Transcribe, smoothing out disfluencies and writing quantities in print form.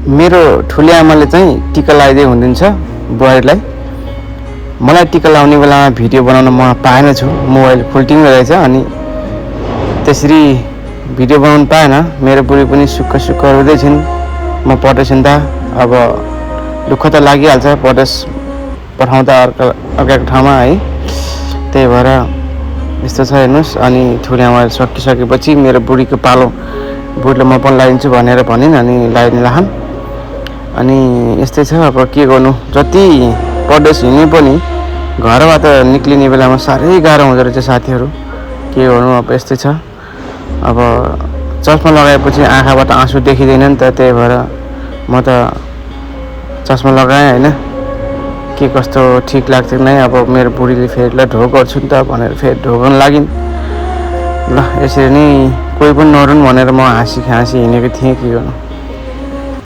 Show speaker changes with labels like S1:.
S1: मेरो ठुली आमाले चाहिँ टिका लगाइदिए हुनुहुन्छ बुहारीलाई। मलाई टिका लाउने बेलामा भिडियो बनाउन म पाएन छु, मोबाइल फुल्टिङ रहेछ। अनि त्यसरी भिडियो बनाउनु पाएन। मेरो बुढी पनि सुक्ख सुक्ख रुँदै छिन्, म पठाउँछु त। अब दुःख त लागिहाल्छ परदेश पठाउँदा अर्काको ठाउँमा है। त्यही भएर यस्तो छ हेर्नुहोस्। अनि ठुली आमा सकिसकेपछि मेरो बुढीको पालो, बुढीले म पनि लगाइदिन्छु भनेर भनिन्। अनि लगाइदिनु लाहन्। अनि यस्तै छ। अब के गर्नु, जति परदेश हिँड्ने पनि घरबाट निक्लिने बेलामा साह्रै गाह्रो हुँदो रहेछ साथीहरू। के गर्नु, अब यस्तै छ। अब चस्मा लगाएपछि आँखाबाट आँसु देखिँदैन नि त। त्यही भएर म त चस्मा लगाएँ होइन। के कस्तो ठिक लाग्छ नै। अब मेरो बुढीले फेरि ल ढोग गर्छु नि त भनेर फेरि ढोग्न लागिन्। ल यसरी नै कोही पनि नरुन् भनेर म हाँसी हिँडेको थिएँ। के गर्नु।